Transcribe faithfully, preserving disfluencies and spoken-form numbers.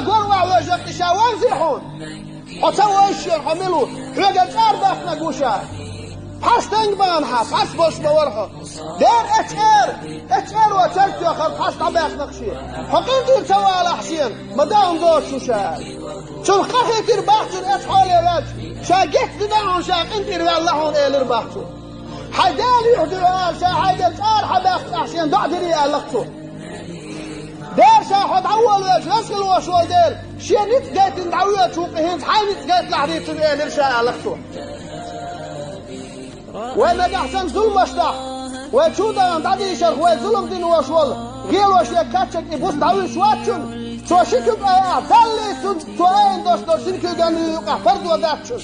Гор ваха вежарий, ша ванзий хьуна? Хьо ца вайшена хьо мила ву? Хьоьгара цӀар баьккхинарг ву ша. Пхьарс тенга бахана хьа, пхьарс болуш ма вара хьо. Дера, эцу чӀера, эцу чӀеро церг тоьхар пхьарс дӀабаьккхинарг шен. Хьо къинтӀера ца валахь шена, ма даун доцуш ву ша аьлла. Цунах къахетар бац цунна, эцу хьоле ваьлча, ша геч дина хьуна, ша къинтӀера ваьлла хьуна элира бац цо. Хьайн Дела юхь дуьйхьа ала, ша хьайгара цӀар хьабаьккхича ахь шена доӀа дирий аьлла-кх цо. Дера, ша хьо дӀаволавелча, веза хила волуш волу Дела, шен ницкъ гайтина дӀавоьдуш ву-кх хӀинца, хьайн ницкъ гайталахь дийцина элира ша аьлла-кх цо. Вай нагахь санна зуламаш дахь, вай чу а дахана дӀадийшарх вай зулам дина волуш волу гӀело шен кхаччаг и буса дӀавуьйш вац шуна, цо ши куьг айахь, Далла цунна цо айина долуш долу шина куьйганна юкъахь парзо дац шуна.